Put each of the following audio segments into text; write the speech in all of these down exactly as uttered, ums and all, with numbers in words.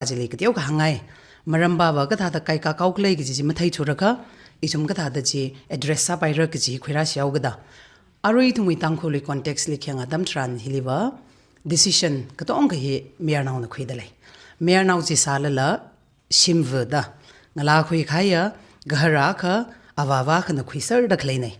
chili kateokha hāngngai. Maramva va kathāda kaikak haokhala kaji chi matheithurakha, ithum kathāda chi address sāpaira kaji khuirāshihao kida. Arui ithumwui Tangkhulwui context li khayang atam tharan hiliva decision katongkha hi mayarnaona khuidalei. Mayarnao chi sālala shimva da ngalā khuikahaiya gahara akha, avāva akhana khuiserda khaleina.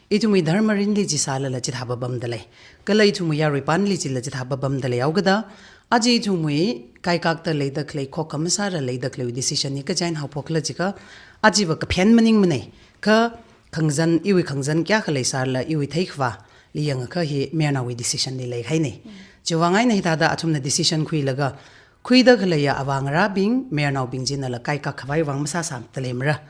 Ithumwui dharma mirinli chi sālala chithāva pamdalei. Kala ithumwui yarui panli chila chithāva pamdalei haokida. Aja ithumwui kaikakta leida khalei, khokkha masāra leida khalei decision hi kachi eina haophokkhala jiakha, ajava kaphen maningmana. Kha khangazan, iwui khangazan kayākha leisālala iwui theikhavāli yangakha hi mayarnaowui decision li leikahaina. Chiwui vang eina hithāda athumna decision khuilaga, khuida khaleiya avāngarābing, mayarnaobing chinala kaikak khavai vang masāsādalei mara.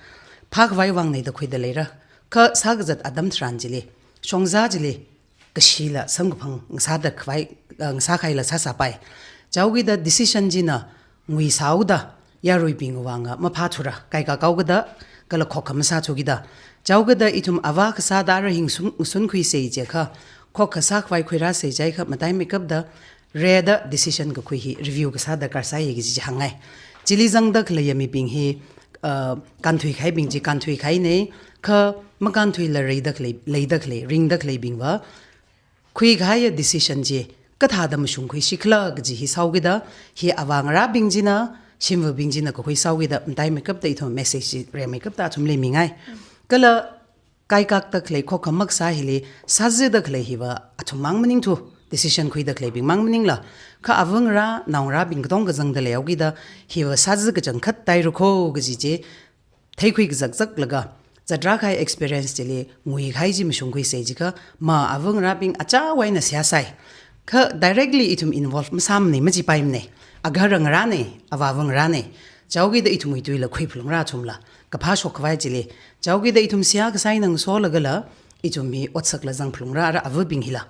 Phākhavai vangna da khuidaleira. Kha sākazat atam tharan chili, shongza chili, kashila samkaphang ngasāda khavai, eh, ngasākahaila sāsāpai. Chihaokida decision china nguisāhaoda, yaruibing vanga maphāthura, kaikak haokida, kala khokkha masāthukida. Chihaokida ithum avā kasāda ara hi ngasun, ngasunkhuisa jiakha, khokkha sākhavai khuirāsa jiakha, mataimeikapta rida decision kakhui hi review kasā darkar sāi kaji chi hāngngai. Chili zangda khaleiya mibing hi, uh, kānthuikahaibing chi kānthuikahaina, kha makānthuila leida khalei, leida khalei, ringda khaleibingva, khuikahaiya decision chi kathāda mashungkhuisikhala kaji hi sāhaokida, hi avāngarābing china, shimvabing china kakhui sāhaokida, mataimeikapta ithum message chi rimeikapta athumli mingai. Kala kaikakta khalei, khokkha makasā hili sāzada khalei hiva athummang maningthu, decision khuida khaleibingmang maningla, kha avangarā, naongarābing katongkha zangdalei haokida, hiva sāza kachangkhat tāhaira kho kaji chi theikhui kazakzaklaga, zatrākahai experience chili nguikahai chi mashungkhuisa jiakha, ma avangarābing achāwui eina seihā sai. Kha directly ithum involve masāmana, machipaimana. Agahara ngarāna, avāva ngarāna. Chihaokida ithumwui tuila khuiphalungra athumla. Kaphā shokkhavai chili. Chihaokida ithum seihā kasā eina ngasolagala, ithum hi otsakla zangphalungra ara avabing hila.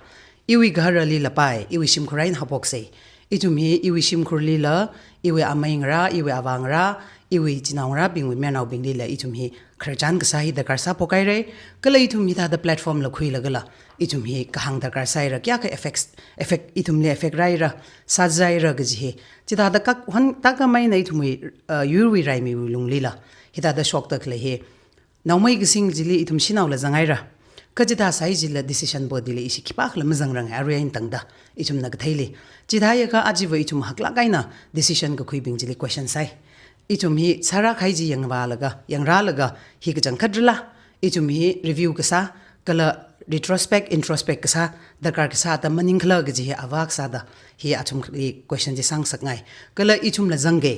Iwui gaharalila pai, iwui shimkhur eina haophoksa. Ithum hi iwui shimkhurlila, iwui amei ngarā, iwui avā ngarā, iwui chinaongarābingwui mayarnaobinglila ithum hi khararchan kasā hi darkar sāphokhaira, kala ithum hithāda platform la khuilagala, ithum hi kahāng darkar sāhaira, kayākha effects, effect, ithumli effect rāhaira, sāzahaira kaji hi. Chithāda kak, hon, tākam eina ithumwui, uh, yurwui raimiwui lunglila, hithāda shokda khalei hi, naomei kasing chili ithum shanaola zanghaira. Kha chithā sāi jila decision body li ishi khipākhala mazangranga arui eina tangda, ithumna katheili. Chithāakha ajava ithum haklāk eina decision kakhuibing chili question sai. Ithum hi sārākahai chi yangvālaga, yangrālaga, hi kachangkhatrala, ithum hi review kasā, kala retrospect, introspect kasā, darkar kasā atam maningkhala kaji hi avā kasāda, hi athumli question chi sāngasakngai. Kala ithumla zangga,